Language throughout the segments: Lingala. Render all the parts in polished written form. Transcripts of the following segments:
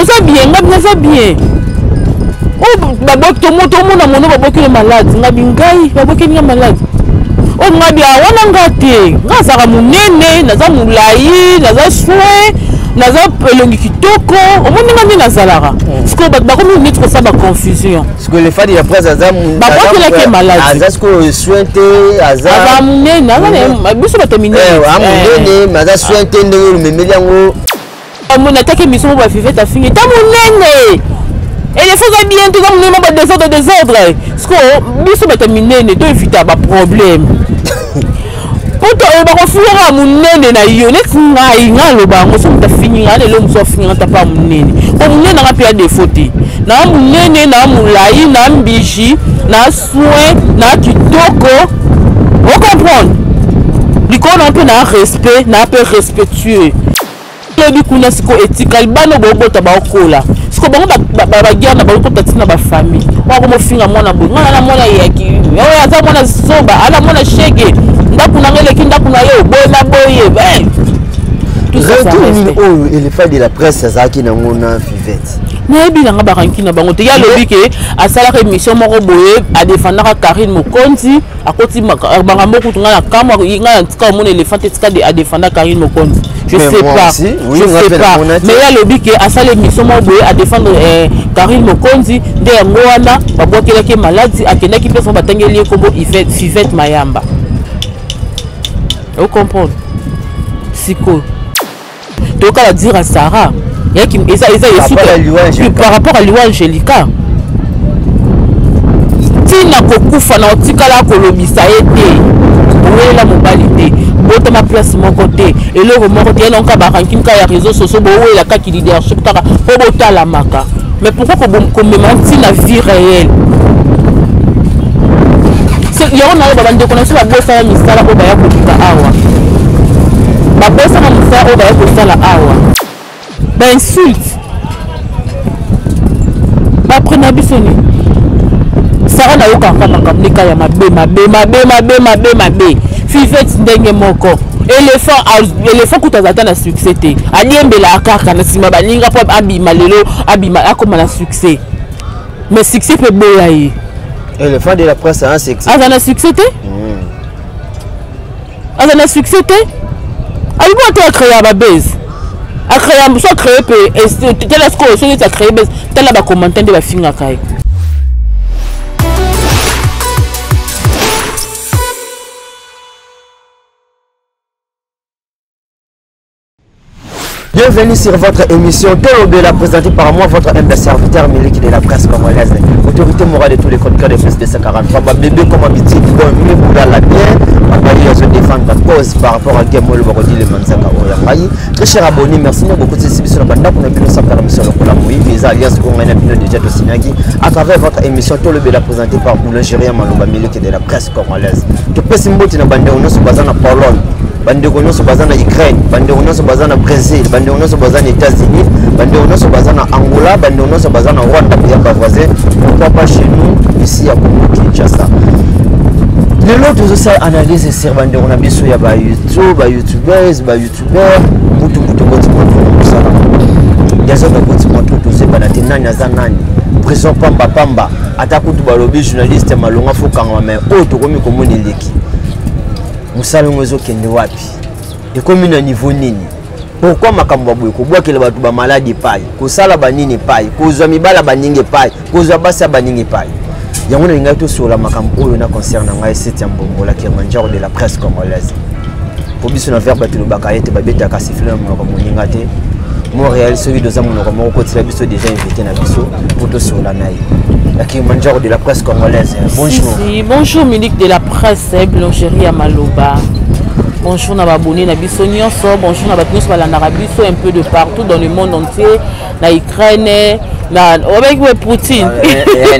Oza bien? Ngabi naza bien. Oyo tomona mono babwakeli malade. Ngabi ngai babwakeli nga malade oyo. Ngabi wana nga te, nga azalaka monene, naza molai, naza soin, naza elongi kitoko. Omoni nga nde nazalaka. Sikoyo bato bakomi neti kosala baconfusion. Sikoyo le fadi ya presse aza Babwakelaki maladi. Aza sikoyo soin te, aza Aza monene, aza biso bato minene. Monene, mais aza soin te ndenge olumemeli yango. Nataki émission mo bafivete afingi ta monene, éléphant oza bien te, oza monene, ba désordre désordre. Sikoyo biso bato ya minene to évita baproblème poto oyo bakofingaka monene na yo. Neti ngai, ngai aloba yango, so moto afingi ngai lelo, mosu afingi ngai tapa monene, po monene nanga mpe ya défaut te. Na monene, na molai, na mbiji, na soin, na kitoko, ocomprendre likolo na mpe na respect, na mpe respectueux. Lobi kuna sikoyo etikali bana bobota, baokola sikoyo bango baguerre na bango kota ntina bafamille oyo akomofinga mwana boye. Ngai na mwana yaki oyo aza mwana zoba, ana mwana shege, ndako na ngai eleki ndako na yo boye na boye. Retour nini oyo éléphant de la presse azalaki nango na Fivete? Nayebi nanga baranki na bango te. Ye alobi ke asalaka émission moko boye, adefendaka Karine Mokonzi, akoti makambo kutu. Ngai na kamwa, ngai na tika omona éléphant te, tika adefenda Karine Mokonzi, je sais pas, je sais pas. Mais ye alobi ke asala émission moko boye, adefendre Karine Mokonzi, nde yango wana babwakelaki maladi. Akendaki mpe so batangeli ye kombo Fivete Mayamba, ocomprendre? Sikoyo tokala dire à Sarah eza eza par rapport à liwa Angélika, ntina kokufa na otikala kolobisa ye te, owelela mobali te, botama place moko te, eloko moko te. Yanonka barankine kaka ya réseau sociaux, bowela kaka leadership kaka mpo botalamaka. Mais pourquoi komema ntina vie réelle? Yango nayoba bandeko na biso babosana misala oyo baya koluka awa, babosana mosala oyo baya kosala awa. Bainsulte bapre na biso nini? Sara nayokaka makambo ndeka ya mabe mabe mabe mabe mabe mabe. Fivete ndenge moko, éléphant, éléphant kutu aza ata na succès te, aliembelaka kaka na nsima baninga mpo abima. Lelo abima, akoma na succès, mais succès mpe boya ye. Éléphant de la presse aza succès? Aza na succès te, aza na succès te. Alingi ate acréa babase, acréa so acréé mpe. Tala sikoyo, soki eti acréé base, tala bacommentaire nde bafingaka ye. Bienvenue sur votre émission Tolobela, présentée par moi, votre humble serviteur Milik de la presse congolaise. Autorité morale de tous les chroniqueurs de plus de 143. Bah, bébé, comme habitude, bon, mieux vous la bien. Papa, il défendre la cause par rapport à Guemo le Borodi, le Manzaka, Oyakai. Très cher abonné, merci beaucoup de ce sur la bande. On a vu nous la mission de la Moïse, les alliances qu'on a déjà de Sinagi. À travers votre émission Tolobela, présentée par Boulangéria Maloba Milik de la presse congolaise. Tu peux simboter na bande, on se base en Pologne. Bandeko nyonso baza na Ukraine, bandeko nyonso baza na Brésil, bandeko nyonso baza na États-Unis, bandeko nyonso baza na Angola, bandeko nyonso baza na Rwanda, ya bavoisin, pourquoi pas chez nous ici ya Congo Kinshasa. Lelo tozosala analyse sur bandeko na biso ya bayoutube, bayoutubers, bayoutubeur. Mutu mutu okoti moto mosala yaza, tokoti moto, tozoyebana te nani aza nani. Prison pamba pamba, ata kutu balobi journaliste malonga fokangama, mais oyo tokomi komona eleki. Mosala yango ezokende wapi? Ekomi na niveau nini? Pourquoi makambo ya boye, kobwakela bato bamaladi epai, kosala banini epai, kozwa mibala baningi epai, kozwa basi ya baningi epai? Yango nalingaki tosola makambo oyo na concert na ngai sete ya Mbongola Kilimanjaro de la presse congolaise, po biso na verbe tolobaka ete babetaka sifflet na monoko moninga te. Montréal, soki toza monoko moko, kotila biso déjà invité na biso po tosola na ye, la Kilimanjaro de la presse congolaise. Bonjour. Si, si. Bonjour Milik de la presse, Boulangerie ya Maloba. Bonjour na babone na biso nyonso, bonjour na bato nyonso balandaka biso un peu de partout dans le monde entier, na Ukraine, na obeki we Poutine,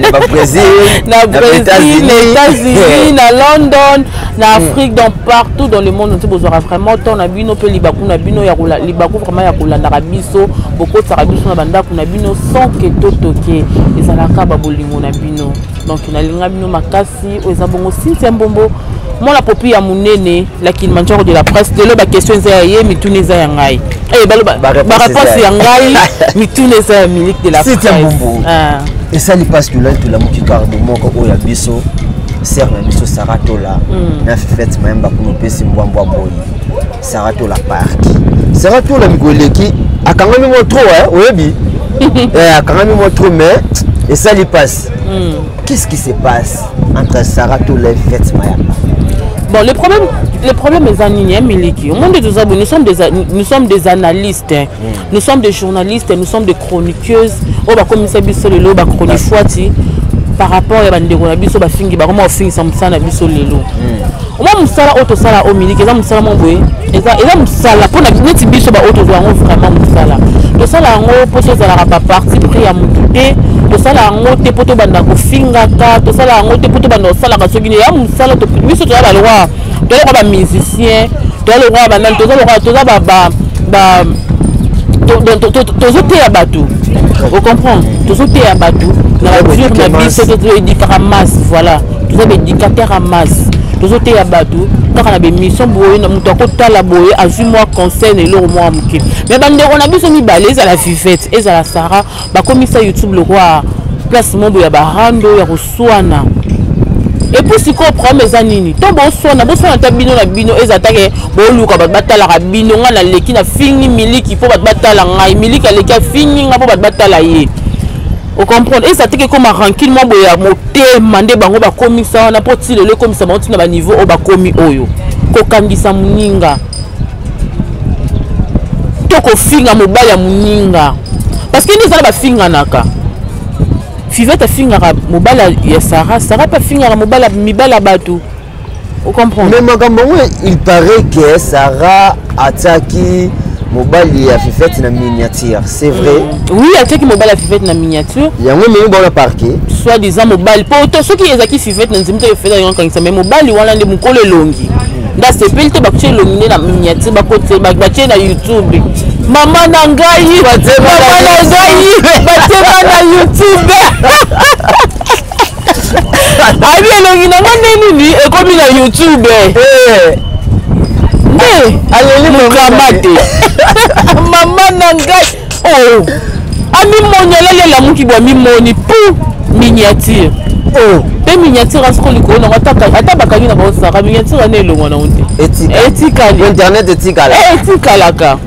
na Brésil, na Brésil, na États-Unis, na London, na Afrique, donc partout dans le monde entier. Bozwaka vraiment temps na bino mpe libaku na bino ya libaku vraiment ya kolandaka biso, bokotisaka biso na bandako na bino sans ke totoke, ezalaka babolingo na bino. Donc nalinga bino makasi. Oyo eza bongo Cynthia Mbombo. Mwana popi ya monene, la Kilimanjaro de la presse. Lelo ba question eza ya ye, mituna eza ya ngai. Eh, baloba Ba ba réponse réponse eza ya ngai, mituna eza ya Miliki de la Cynthia presse. Mbumbu. Ah. Esali mpasi, tolali, tolamuki kaka bomoko oyo ya biso, sœur na biso Sara Tola na Fifete Mayemba kuna, opesi mbwambwa boye. Sara Tola park, Sara Tola mikolo eleki akangami mwa trop, eh, oyebi. Eh, akangami mwa trop, mais esali mpasi. Qu'est-ce qui se passe entre Sara Tola et Fifete Mayamba? Bon, le problème eza nini, hein, Miliki? Au monde de Zabou, nous sommes des analystes, hein. Nous sommes des journalistes, nous sommes des chroniqueuses. Oh, bah, comme ça, biso lelo, bah, chronifuati, par rapport à bandeko na biso bafingi, bakoma ofingisa mosala na biso lelo. Omwa mosala oyo tosala oyo, Miliki, eza mosala mo boye, eza mosala mpona neti biso baoyo tozwa yango vraiment mosala. Tosala yango mpo tozalaka baparti pris ya motu te. Tosala yango te mpo tobanda kofingaka. Tosala yango te mpo tobanda kosalaka soki nini. Ya mosala biso toza balokwa, toza lokwa bamusicien, toza lokwa banani, toza lokwa, toza ba tozoteya bato, ocomprendre? Tozoteya bato na badure na biso, toédikaka masse, voilà. Toza baéducateur ya masse, tozoteya bato kaka na bémission boye. Na moto akotala boye, azwi mwa conseil na eloko mwa moke. Mais bandeko na biso mibale, ezala Vivete, ezala Sara, bakomisa YouTube lokwa place mo boye ya barando ya koswana. Et puis sikoyo problème eza nini? To boswana, boswana ta bino na bino, eza take boluka bato batalaka bino. Ngai naleki, nafingi Miliki mpo bato batala ngai. Miliki aleki, afingi ngai mpo bato batala ye, ocomprendre? Eza teke ekoma rancune mwa boye ya motema nde bango bakomisa wana, mpo ti lelo ekomisa bango ntina baniveau oyo bakomi, oyo kokangisa moninga to kofinga mobali ya moninga, parce que nde ezala bafinganaka. Fivete afingaka mobali ya Sara, Sara mpe afingaka mobali, mibali ya bato, ocomprendre? Mais makambo yango, il paraît que Sarah atiaki mobali ya Fifete na miniature, c'est vrai? Oui, atiaki mobali ya Fivete na miniature. Yango ememi bango na parquet. Soit disant mobali, po to soki ezalaki Fivete na nzimi te, Fivete alingi akangisa, mais mobali wana nde mokolo elongi nde asepeli te. Bakotie elongi nde na miniature, bakotie, batie na YouTube. Mama na ngai, mama na ngai, batiema na YouTube, abi elongi na nga nde nini ekomi na YouTube nde Aleli. Mokama te, mama na ngai. Oh, amimoni, alali, alamuki bo amimoni pu miniature. Oh. Mpe miniature asiko likolo nango, ata bakangi na baosaka miniature wana, elongwa nango te. Etikali. Etikali. Internet etikala. Eh, etikalaka.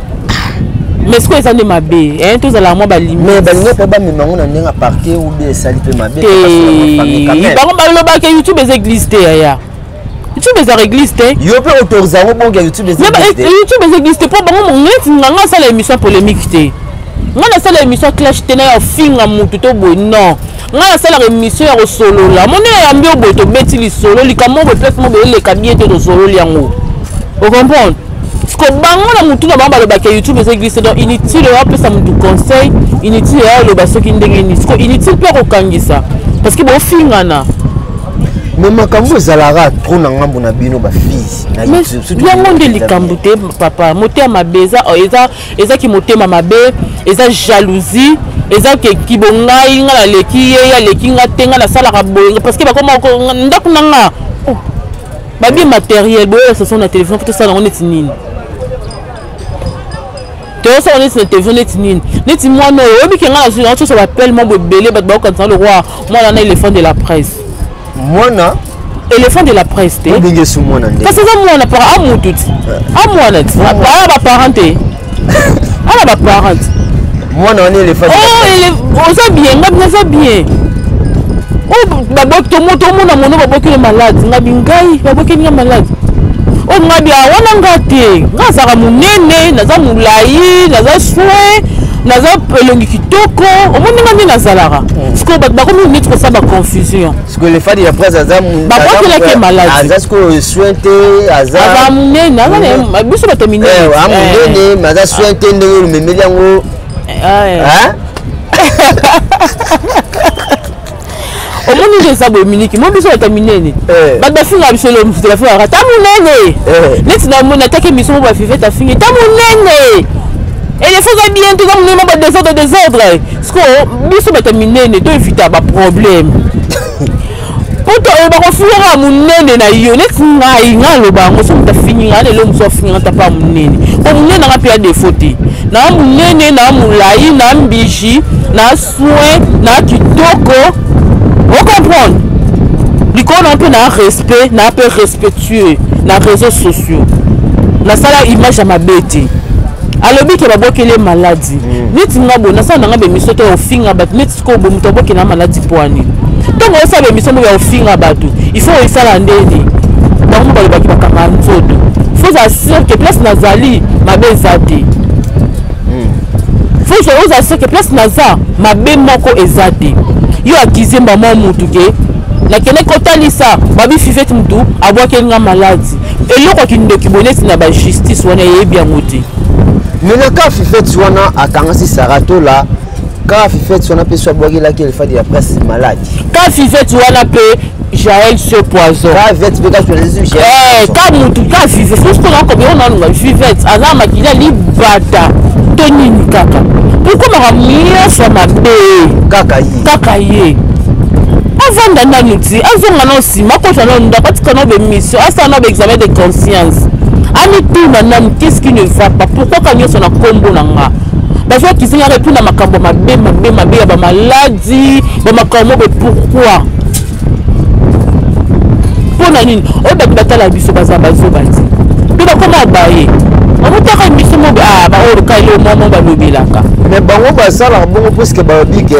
Mais sikoyo eza nde mabe, eh, tozalaka mwa balimite. Mais balingi mpe bamema yango na ndenge ya parquet ou bien esali mpe mabe? Te, bango balobaka YouTube eza église te. Yaya, YouTube ezaka église te. Yo mpe autorise yango bongo ya YouTube eza Mais église te? YouTube eza église te mpo bango neti nga asala émission polémique te, nga nasala émission clash te, na ya ofinga mutu to boye, non. Nga nasalaka émission ya kosolola. Moni yambi oyo boye, tobeti lisolo, likambo boye, place mo boye eleka bien te, tosololi yango, ocomprendre? Parce que bango na mutu na bango balobaka YouTube eza église te. Donc inutile oyo apesa mutu conseil, inutile oyo aloba soki ndenge nini. Siko inutile mpe akokangisa parce que bofingana. Mais makambo ezalaka trop na ngambo na bino bafille na Mais YouTube, surtout yango nde bino. Likambo te, papa. Motema mabe eza, ezaki motema mabe, eza jalousie, eza ke kibo ngai, nga naleki ye, ye aleki nga te, nga nasalaka boye parce que bakoma ndako na nga. Oh, babien matériel boye soso na téléphone po tosala yango neti nini, tozosala neti na télévision, neti nini, neti mwana oyo oyebi ke nga nazwi nasoso bapele mwa boye ebele, bato bakokanisa lokwa mwana na éléphant de la presse. Mwana? Éléphant de la presse te. Obenge su mwana nde? Kasi eza mwana para amutu ti, amwana ti, aya baparent te, ana baparent ti. Mwana wana éléphant? Oh, oza bien, ngabi naza bien. Oyo baboki, tomona mono babokeli malade, ngabi ngai babokeli nga malade oyo, ngabi wana nga te. Nga azalaka monene, naza molai, naza soin, naza elongi kitoko, omoni nga nde nazalaka. Sikoyo bato bakomi neti kosala baconfusion. Sikoyo éléphant de la presse aza Babwakelaki ye maladi. Aza sikoyo soin te, aza Aza monene, aza biso bato minene. Eh, amonene, mais aza soin te ndenge olumemeli yango. Hein? Omoni nde eza boye, miniki mo biso bato ya minene, bato bafingaka biso elo mosusu, bafingaka ta monene. Neti namoni ataki émission mo bafivete, afingi ta monene, elefo eza bien, toza monene mo badésordre, désordre. Sikoyo biso bato ya minene toevita baproblème. Poto oyo bakofingaka monene na yo neti ngai, ngai aloba yango. So moto afingi ngai lelo, mosu afingi ngai tapa monene, po monene nanga mpe ya défaut te. Na monene, na molai, na mbiji, na soin, na kitoko, ocomprendre? Likolo na mpe na respect, na mpe respectueux na réseaux sociaux. Nasala image ya mabe te. Alobi ke babwakeli ye maladi. Neti nga boye, nasala nanga baémission te ofinga bato. Neti sikoyo boye, moto abwakeli na maladi po ani? Ntongo osala baémission moko ya ofinga bato, il faut esala ndeni bango mo balobaki bakanga nzoto. Faut ozala sûr ke place nazali, mabe eza te. Faut ozala sûr ke place naza, mabe moko eza te. Yo akize mbama mutu ke nakende kotalisa babi Fivete, mutu abwakeli nga maladi, eloko ya kindoki boye, neti na bajustice wana eyebi yango te. Mais na ka Fifete wana akangasi Saratola, ka Fifete wana mpe so abwakelaki Elephant de la Presse maladi. Ka Fivete wana mpe Jael se poison. Ka Fivete mpe ka ka mutu ka Fivete soki nakomi oyo nalunga Fivete aza makili ya libata to nini kaka. Pourquoi makambo nyonso ya mabe kaka ye? Kaka ye. Avanda nanu ti azonga na nsima, akota na ndako, atika na baémission, asala na baexamen de conscience, amituna nanu qu'est-ce qui ne va pas, pourquoi ka nyonso na nkombo na nga bazwakisi ngaka, et puis na makambo mabe mabe mabe ya bamaladi, bamakambo mobe. Pourquoi? Mpo na nini? Oyo bato batala biso baza bazoba ti mpe bakoma baye bamotaka émission mobe baoyo ka eloko moko balobelaka. Mais bango basalaka bongo puisque balobi ke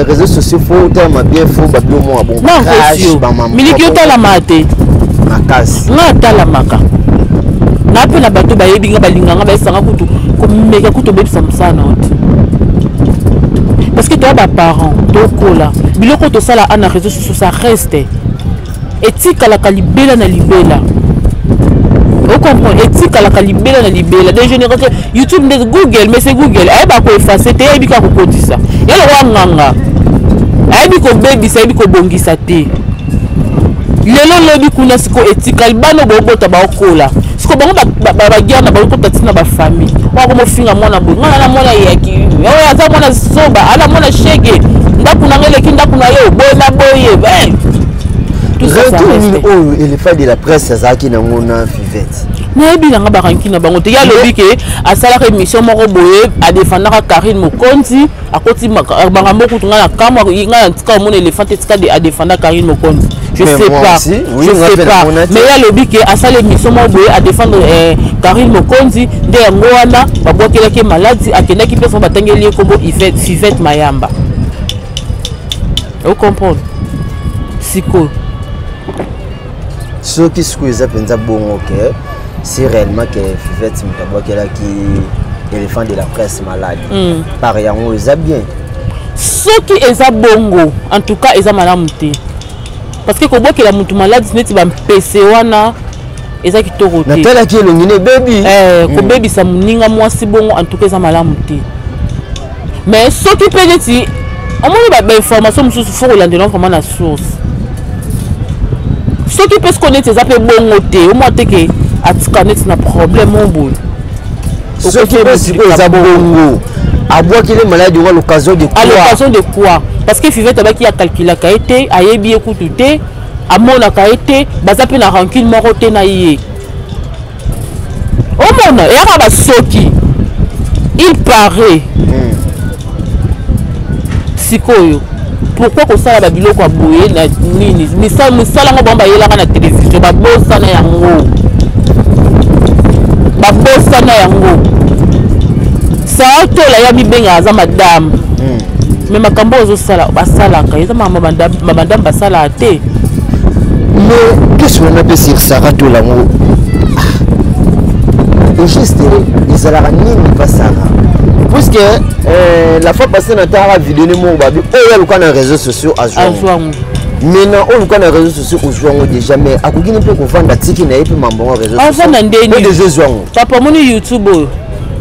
réseaux sociaux, faut otalama bien, faut babio moko bongo. Na miliki otalama te. Makasi. Nga atalamaka na mpe na bato bayebi nga, balinganga, bayesanga kutu komeka kutu obebisa mosala na yo te, parce que toya baparent, tokola biloko tosala a na réseau sociaux, ça reste, etikalaka libela na libela. Ocomprendre? Etikalaka libela na libela, de génération. YouTube nde Google, mais c'est Google ayeba koeffacer te, ayebi kaka kokotisa. Ye lokwa nganga, ayebi kobebisa, ayebi kobongisa te. Lelo lobi kuna siko etikali bana bobota, baokola siko bango baguerre na bakokota ntina bafamille oyo akomofinga mwana boye. Ngai na mwana yaki oyo aza mwana zoba, ala mwana shege, ndako nanga eleki ndako na yo boye na boye. Retour nini oyo Elephant de la Presse azalaki nango na Fivete? Nayebi nanga baranki na bango te. Ye alobi ke asalaka émission moko boye, adefendaka Karine Mokonzi, akoti makambo kutu. Ngai na kamwa, ngai na tika omona Éléphant te tika adefenda Karine Mokonzi. Je sais pas, je sais pas, mais ye alobi ke asala émission moko boye, adefendre Karine Mokonzi, nde yango wana babwakelaki maladi. Akendaki mpe fo batangeli ye kombo Fivete Mayamba. Ocomprendre sikoyo? Soki sikoyo eza mpenza bongo ke si réellement ke Fivete moto abwakelaki Éléphant de la Presse maladi, par yango eza bien? Soki eza bongo, en tout cas eza malamu te, parce que kobwakela motu maladi neti bampese wana eza kitoko te. Natalaki elongi ne ebebi. Kobebisa moninga mwasi bongo, en tout cas eza malamu te. Mais soki mpe neti omoni bainformation mosusu, faut kolandela vraiment na source. Soki mpe siko neti eza mpe bongo te, omwa te ke atika neti na problème o boye. Soki mpe sikoyo eza bongo, abwakeli maladi yango à l'occasion de quoi? À l'occasion de quoi? Parce que Fivete abaki akalkulaka ye te, ayebi ye kutu te, amonaka ye te, baza mpe na rancune moko te na ye. Omona eyaka basoki, il paraît. Sikoyo pourquoi kosala babiloko ya boye na nini? Misala yango bango bayelaka na télévision, babosana yango, babosana yango. Saa Tola ya mibengaka aza madame, mais makambo oyo ozosala, basalaka eza makambo bamadame basalaka te. Mais qu'est-ce qu'on appelle sur Sarah Tola yango au juste? Ezalaka nini pa Sarah? Puisque la fois passée natalaka video ne moko, babi oyo aluka na réseaux sociaux azwa yango. Maintenant oyo luka na réseaux sociaux ozwa yango déjà, mais akoki ni mpe kovanda tiki na ye mpe mambo yango réseaux Avanda ndeni? Déjà ozwa yango. Papa, omoni YouTube oyo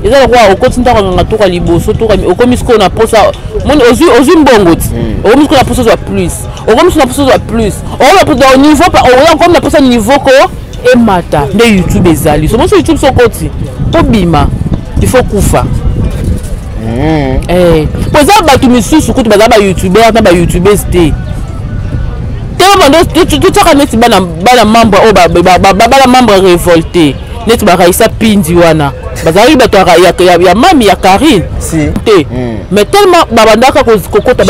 eza lokola okoti ndako nganga toka liboso, toka okomi sikoyo na posa, moni ozwi mbongo ti okomi sikoyo na posa ozwa plus, okomi sikoyo na posa ozwa plus, okomi niveau, okomi na posa niveau ko emata. Nde YouTube ezali so moso. YouTube so okoti obima, il faut kufa. Po eza bato misusu kutu baza bayoutubeur na bayoutubeuse te te. Tala totiaka neti bana membre oyo, bana membre révolté neti baraisa pindi wana, bazalaki bato ya mami ya Karine te, mais tellement babandaka kokota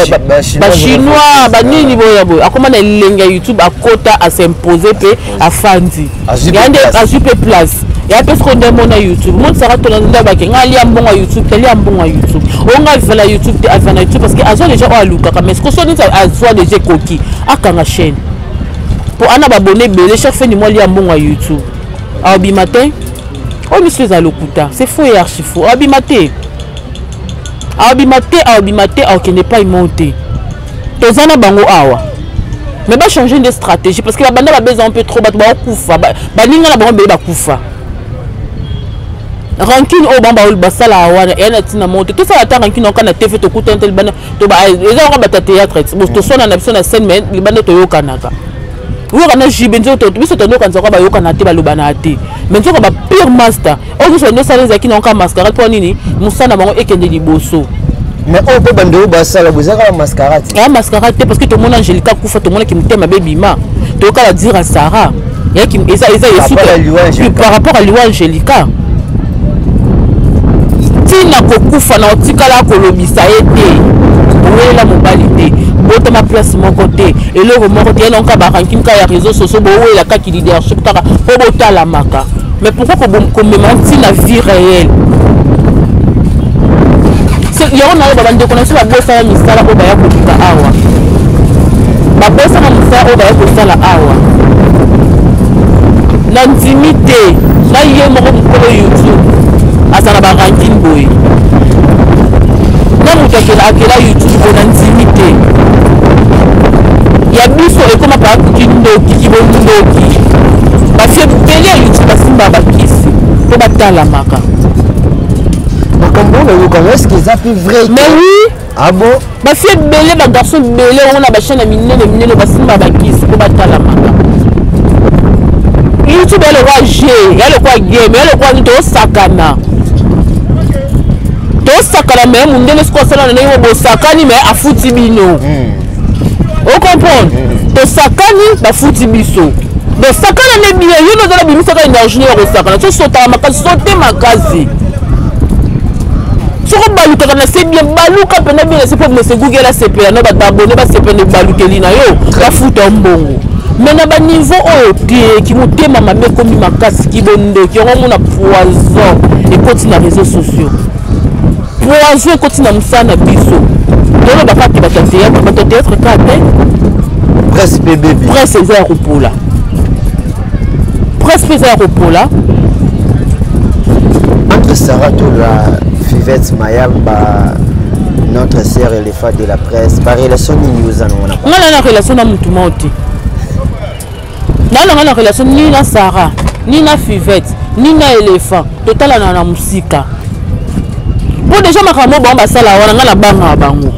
bachinois, banini boya boye, akóma na elenge ya YouTube, akota, as'impose mpe afandi, azwi mpe place ya mpe. Siko nde mona YouTube monisaka tona nde bake nga alia mbongo ya YouTube te, alia mbongo ya YouTube oyo, nga aviva na YouTube te, aviva na YouTube parce que azwa déjà oyo alukaka. Mais siko so neti azwa déjà, ekoki akanga chaîne mpo ana babone ebele. Chaque fin du mois alia mbongo ya YouTube, aobima te. Oyo miso eza lokuta, c'est faux et archi faux. Aobima te, aobima te, aobima te, aokende epai mo te. Toza na bango awa, mais bachange nde stratégie parce que babanda babeza mpe trop, bato baokufa, baninga na bango ebele bakufa. Rancune oyo bango basalaka wana eya na ntina moko te. Tosala ata rancune oka na TV, tokutani te libanda, eza kaka bato ya théâtre, toswana na biso na scène, mais libanda toyokanaka. Oyoka na jibe nzoto, biso tondokanisa kwa bayokana te, balobana te, mais nzoka bapire master oyo nyonso bando osala ezalaki nango ka mascarade. Mpo nini? Mosala na bango ekende liboso. Mais oyo mpe bandeko basala boye eza kaka mascarade? Eya mascarade te, parce que tomona Angélika kufa, tomonaki motema mabe ebima, toyoka badire Sara eza par rapport à liwa Angélika. Ntina kokufa na otikala kolobisa ye te, owelela mobali te, botama place moko te, eloko moko te. Yanonka barancune kaka ya réseau sociaux, bowela kaki leadership kaka mpo botalamaka. Mais pourquoi komema ntina vie réelle? Yango nayoba bandeko na biso babosana misala oyo baya koluka awa, babosana mosala oyo baya kosala awa. Na ndimi te na ye moko mokolo YouTube aza na barancune boye na moto akela YouTube boye. Na ndimi te ya biso ekóma paa kindoki, kibondoki. Bafie ebele ya YouTube basimba bakisi mpo batalamaka. Makambo oyo nayokanga, est-ce eza mpe vrai? Mais oui. Ah bon? Bafie ebele, bagarçon ebele ongo na bachaîne ya minene minene basimba bakisi mpo batalamaka. YouTube ya lokwa jeu, ya lokwa game, ya lokwa nini, tosakana, tosakana. Mais mondele soki osala na ndenge bosakani, mais afuti bino, ocomprendre? Tosakani, bafuti biso. Donc sakana nde bien. Yo nde ozala bimisaka énergie ya kosakana, so sotaka makasi, sote makasi. Soko balukaka na se bien, baluka mpena bien na se mpo mese Google asepela no, bato baabone basepela na ebalukeli na yo, bafuta mbongo. Mais na baniveau oyo te, kimotema mabe ekomi makasi, kibondoki. Yango omona poison ekoti na réseaux sociaux, poison ekoti na mosala na biso. Toloba kaka bato ya théâtre, bato ya théâtre kaka te. Presse mpe bebi. Presse eza ya kopola, presse mpe eza ya kopola. Entre Sarah Tola, Fivette Mayamba, notre sœur éléphant de la presse, barelation nini oza nango na? Nga na relation na mutu moko te. Naa nanga na relation ni na Sarah, ni na Fivette, ni na éléphant. Totalana na mosika mpo déjà makambo bango basala wana, nga nabangaka bango.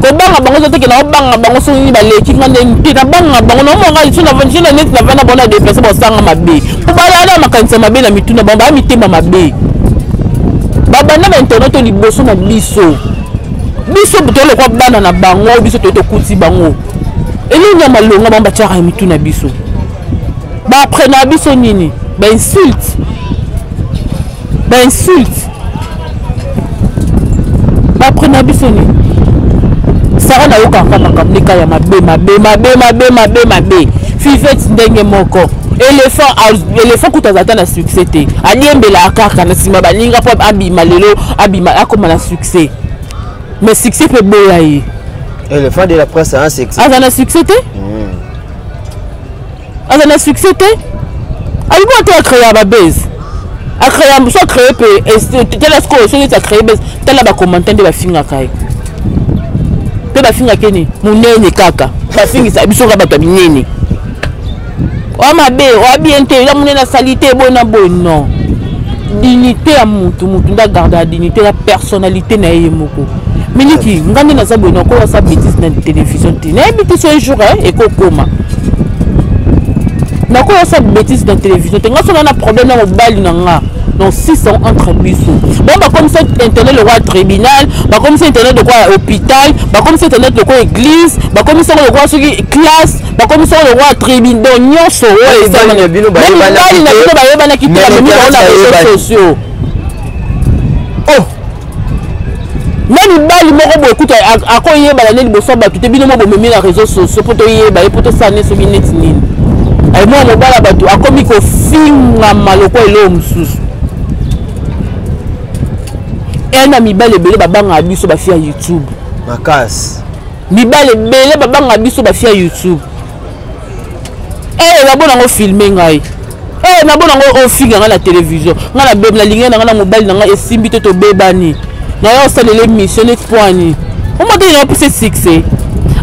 Kobanga bango eza teke naobanga bango soki nini, baleki nga nde te. Nabangaka bango, naomonga liso na neti navanda bango na déplace, basanga mabe mpo balala makanisa mabe na mituna bango, baya mitema mabe. Babanda ba internet oyo liboso na biso. Biso tolokwa bana na bango, biso toye tokuti bango elongi ya malonga. Bango batiaka ya mitu na biso, baaprena biso nini? Bainsulte, bainsulte baaprena biso nini? Sara nayokaka makambo ndeka ya mabe, mabe, mabe, mabe, mabe, mabe. Fivete ndenge moko, éléphant, éléphant kutu aza ata na succès te, aliembelaka kaka na nsima baninga mpo abima. Lelo abima, akoma na succès, mais succès mpe boya ye. Éléphant de la presse un succès? Aza na succès te, aza na succès te. Alingi ate acréa babase, acréa so acréé mpe. Tala sikoyo, soki neti acréé base, tala bacommentaire nde bafingaka ye mpe bafingaka ye nini monene kaka, bafingisa biso kaka bato ya minene, oya mabe, oya bien te, eza monene, asali te boye na boye. Non, dignité ya mutu, mutu nde agarde ya dignité ya personnalité na ye, ye moko. Miliki, nga nde naza boye, nakoya sa bêtise na télévision te. Nayebi te so un jour ekokoma nakoya sa bêtise na télévision te. Nga so na na problème na mobali na nga. Donc 6 ans entre biso. Bon, bakomisa internet lokola tribunal, bakomisa internet lokola hôpital, bakomisa internet lokola église, bakomisa yango lokola soki classe, bakomisa yango lokola tribune. Donc nyonso oyo mibali na bino mibali na bino bayebanaki te, bamemi bango na réseaux sociaux. Oh, na mibali moko boye kuta akoyebana nde liboso ya bato te, bino mo bomemi na réseaux sociaux mpo toyeba ye, mpo tosala ne soki neti nini. Mwana mobala bato akomi kofingama lokola eloko mosusu. Na mibali ebele babangaka biso bafille ya YouTube. Makasi. Mibali ebele babangaka biso bafille ya YouTube. Nabona yango filme ngai, nabona yango ofinga ngai na télévision. Ngai nalingi na ngai na mobali na ngai esimbi te, tobebani, naye osalela émission neti poani omoteli na opesa succès.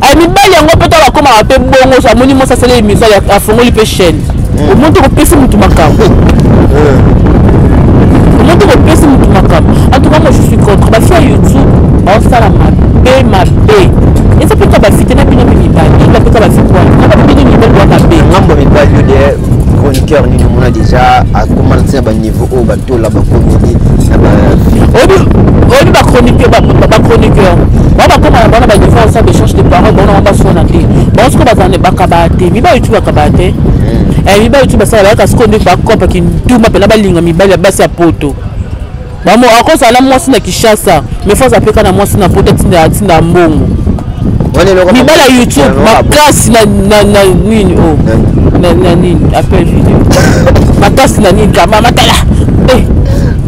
Ay, mibali yango mpe to bakomaka mpe bongo. So amoni mwasi asala émission, afongoli mpe chaîne, omoni te kopesi mutu makambo, omoni te kopesi mutu makambo. En tout cas, moi je suis contre bafille ya YouTube. Baosala mabe mabe. Eza mpe ka bafille te na bino mpe mibali, eza mpe ka bafille wana na babino mibali boya mabe. Ngambo mibali, yo de chroniqueur nini omona déjà akoma na ntina baniveau oyo batola bacomédie na ba? Oyebi, bachroniqueur bao bakoma na bango na baniveau osala baéchange de parole, bango nango baswana te. Bango sikoyo bazala bakabaya te. Mibali YouTube bakabaya te. Mibali YouTube basala, bayaka sikoyo nde bakopaki ndumba mpena, balinga mibali ya basi ya poto. Bamo akozala na mwasi na Kinshasa, mais fo aza mpe kaka na mwasi na poto, atinda atinda mbongo. Mibali ya YouTube makasi na nini o na nini, appel vidéo makasi na nini kama matala.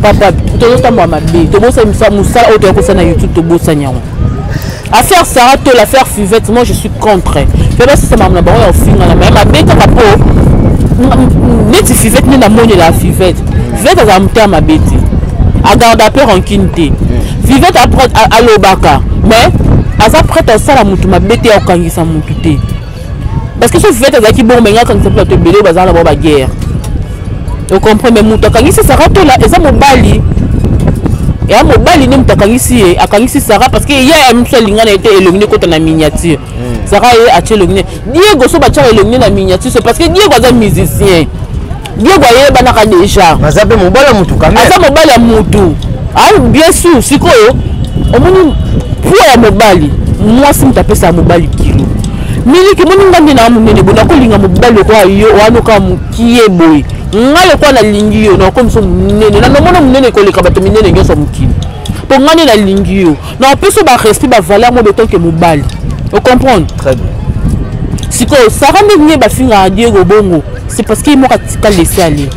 Papa, tozotambola mabe, tobosani mosala oyo toya kosala na YouTube, tobosani yango. Affaire Sarah to l'affaire Fivette, moi je suis contre. Mpe basisa makambo na bango ya kofingana me mabe kaka, mpo neti Fivette nde namonela Fivette. Fivette azala motema mabe te, agarda mpe rancune te. Fivette alobaka, mais aza prête asala motu mabe te, ya kokangisa motu te, parce que so Fivette azalaki bongo, menga akangisa mpe bato ebele oyo bazala na bango baguerre, ocomprend? Mais moto akangisi Sara Tola eza mobali, eya mobali nde moto akangisi ye, akangisi Sara parce que ye ya mosu alinga na ye te elongi nde ekota na miniature. Sara ye atie elongi ne Diego. So batiaka elongi nde na miniature, c'est parce que Diego aza musicien, Diego ayebanaka déjà. Aza mpe mobali ya motu quand même. Aza mobali ya mutu, ah bien sûr. Sikoyo omoni poids ya mobali, mwasi moto apesaka mobali kilo miliki. Omoni nga nde na monene boye, nakolinga mobali lokola yo wana kaka mokie boye. Ngai lokola nalingi yo, nakomiso monene, nanomona monene koleka bato minene nyonso ya mokili, mpo ngai nde nalingi yo, napesi yo barespect, bavaleur mo betonke mobali, ocomprendre? Très bien. Sikoyo Sara, ndenge bafingaka Diego bongo, c'est parce que ye moko atika laisser aller,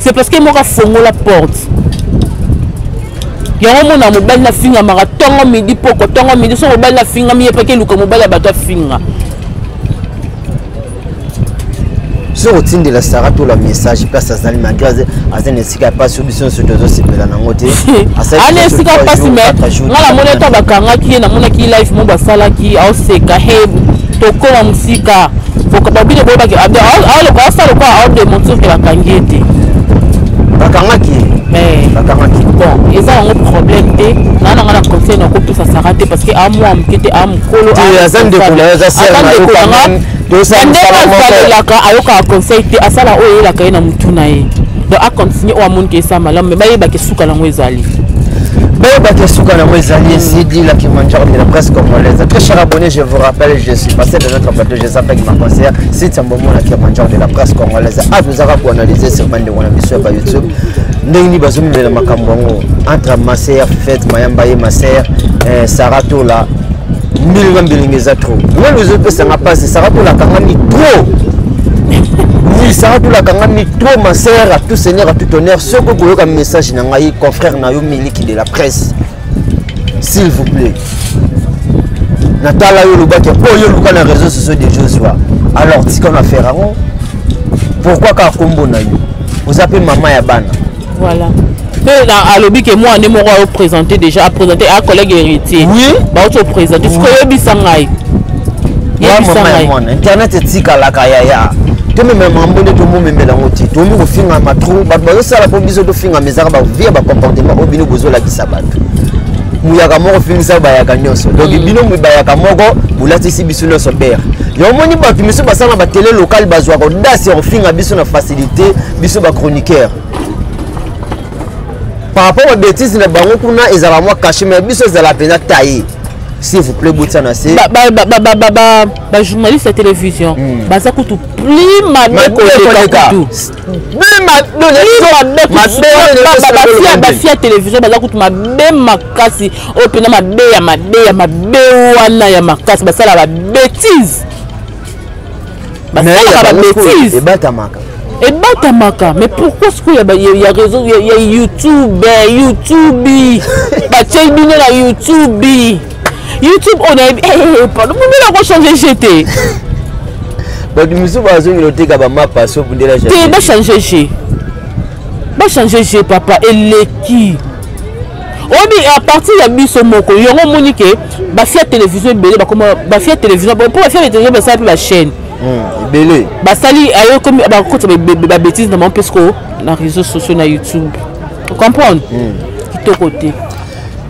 c'est parce que ye moko afongola porte yango. Mona mobali nafingamaka ntongo midi poko, ntongo midi. So mobali nafingami, ye paki eluka mobali ya bato afinga. Soki otindela Sara Tola message, place azali, malgré aza na esika ya pasi, biso nyonso tozosepela nango te. Ana esika pasi, mais nga namoni ata bakangaki ye, namonaki live mo basalaki, aoseka he tokóma mosika babino boyebaki aosala lokola aodémentir ke bakangi ye te. Bakangaki ye, bakangaki. Bon, eza yango problème te. Naa nanga na conseil nakopesa Sara te, parce que amwa moke te, amokolo. Aza ndeko na yo, aza sœur na yo quand même. Na ndenge asalelaka, ayokaka conseil te, asala oyo eyelaka ye na motu na ye. Donc acontinue oyo amoniki esa malamu, mais bayebaka esuka nango ezali. Bayebaki esuka nango ezali. Esidi la Kilimanjaro de la presse congolaise. Très cher abonné, je vous rappelle, je suis passé de notre plateau, je avec ma conseillère Cynthia Mbomo, la Kilimanjaro de la presse congolaise. A tozaka koanalyse sur bandeko na biso ya ba YouTube, ndenge nini bazomemela makambo yango entre ma sœur Fête Mayamba ye ma sœur Sara Tola. Mbilinga mbilinga eza trop. Ngani ozopesanga mpasi. Sara Tola akangami trop. Oui, Sara Tola akangami trop. Ma sœur, à tout seigneur, à tout honneur, soki okoyoka message na ngai, confrère na yo Miliki de la presse, s'il vous plaît, natala yo, olobaki oyo oluka na réseau sociaux de Joshua. Alors tika na affaire yango. Pourquoi kaka kombo na yo? Oza mpe mama ya bana. Voilà, mpe alobi ke mwana nde moko aoprésente déjà, aprésente a collègue Héritier. Bauti oprésente. Sikoyo oyebisa ngai, yebisa ngai. Mwana internet etikalaka yaya. Tomemela mambo nde tomomemela yango te. Tomi kofingama trop, bato bazosala mpo biso tofingama. Ezaka bavie, bacomportement oyo bino bozolakisa bato. Muyaka moko fingisa bayaka nyonso. Donc bino bayaka moko bolatisi biso nyonso bere. Yo omoni bato miso basala na batele locale, bazwaka audace ya kofinga biso na facilité, biso bachroniqueur. Par rapport ba bêtises na bango kuna ezala mwa caché, mais biso ezala mpenza taille. S'il vous plaît, botia na se. Ba journaliste ya télévision baza kutu plus mabe koleka kutu. Bafia ya télévision baza kutu mabe makasi, oyo mpena mabe ya mabe ya mabe wana ya makasi, basala ba bêtise, basalaka ba bêtise. Ebatamaka. Ebatamaka, mais pourquoi sikoyo ya réseau ya YouTube, YouTube batiei bino na YouTube, YouTube oyo nayebi, pardon, bino kochange jeu te. Bato mosusu bazongela oteka bamapa so bundela. Te, bachange jeu, bachange jeu, papa. Eleki oyebi à partir ya biso moko yango omoni ke bafia télévision ebele bakoma bafia télévision, mpo bafia télévision basala mpe bachaîne. Ebele. Basali ayo komi bakota babêtise na bango mpe siko na réseaux sociaux, na YouTube, comprendre kitoko te.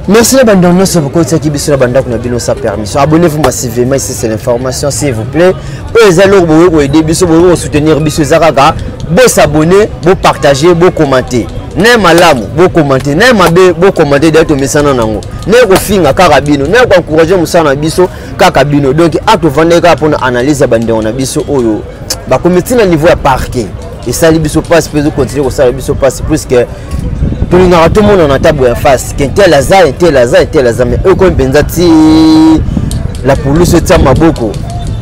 Merci na bandeko nyonso bokotiaki biso na bandako na bino sans permission. Abonnez-vous massivement ici, c'est l'information, s'il vous plaît. Oyo eza eloko bokoki koaider biso, bokoki kosoutenir biso, eza kaka bosabonner, bopartager, bocommenter. Na malamu bocommenter, na mabe bocommenter, d'ailleurs tomesana nango. Na kofinga kaka bino, na koencourager mosala na biso kaka bino. Donc a tovandaki kaka mpona analyse ya bandeko na biso oyo bakomi ntina niveau ya parquet. Esali biso mpasi mpe ezocontinuer kosala biso mpasi, puisque tolingaka tomonana ata boye ya face ke ntel aza, ntel aza, ntel aza, mais oyo komi mpenza ti la police etia maboko,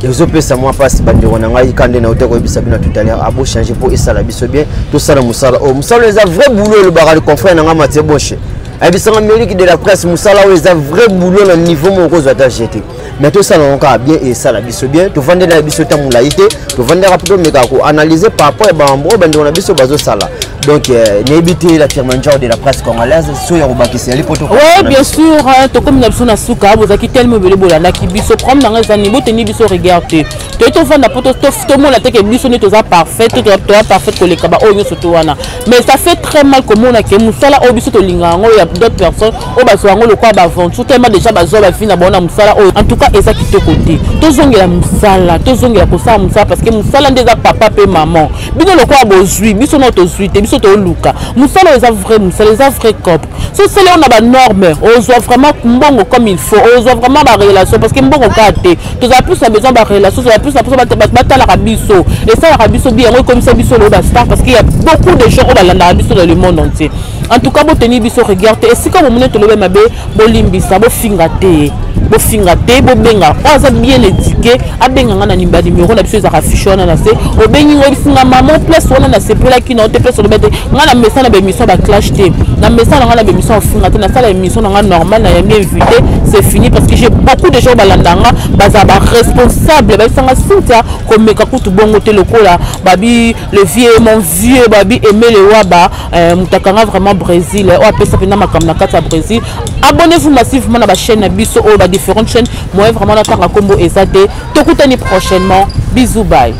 ezopesa mwa mpasi. Bandeko na ngai, ka nde na ute koyebisa bino tout à l'heure, abochange mpo esala biso bien, tosala mosala oyo. Mosala oyo eza vrai boulot. Elobaka le confrère na ngai Mathieu Boshe, ayebisanga Meliki de la presse, mosala oyo eza vrai boulot na niveau moko kozwa ata jete, mais tosala yango kaka bien, esala biso bien. Tovandela na biso ta molai te, tovandaka mpo tomekaka koanalyse par rapport ya bamambo oyo bandeko na biso bazosala. Donc nayebi te, la Kilimanjaro de la presse congolaise, so ya kobakisa yali po. Oui, bien sûr, tokomi na biso na suka. Bozalaki telema ebele, bolandaki biso. Problème nanga eza nini? Boteni biso regard te, toye tovanda mpo tomona teke biso nde toza parfait, toza parfait koleka baoyo nyonso to wana. Mais ça fait très mal komona ke mosala oyo biso tolingaka yango, ya d'autres personnes oyo bazwa yango lokola baaventure, tellement déjà bazwa bavi na bango na mosala oyo. En tout cas eza kitoko te. Tozongela mosala, tozongela kosala mosala, parce que mosala nde eza papa mpe maman. Bino lokola bozwi, biso no tozwi te, biso toluka mosala oyo eza vrai mosala, eza vrai coop. So osali oyo na banorme, ozwa vraiment mbongo comme il faut, ozwa vraiment barelation, parce que mbongo kaka te, tozala plus na besoin barelation, tozala plus na besoin bato batalaka biso, esalaka biso bi yango ekomisa biso loyo bastar, parce qu'il y a beaucoup de gens oyo balandaka biso dans le monde entier. En tout cas boteni biso regard te. Esika bomoni tolobe mabe, bolimbisa, bofinga te, bofinga te, bobenga. Oyo aza bien éduqué, abenga nga na banimero na biso ezalaka affiche wana na se. Obengi ngo, oyebisinga: "Mama, place wana nasepelaki na yo te, place oloba te." Nga na mesa na baémission baclash te, na mesa na nga na baémission ofinga te. Nasala émission na nga normal, nayambi invité, c'est fini, parce que j'ai beaucoup de gens balanda nga, bazala baresponsable, bayebisanga: "Cynthia, komeka kutu bongo te." Lokola babi le vieux, mon vieux babi Emele Waba, moto akanga vraiment Brésil, oyo apesa mpena makambo na kati ya Brésil. Abonnez-vous massivement na bachaîne na biso oyo, badifférentes chaînes, moyen vraiment natanga nkombo eza te. Tokutani prochainement, bisous, bye.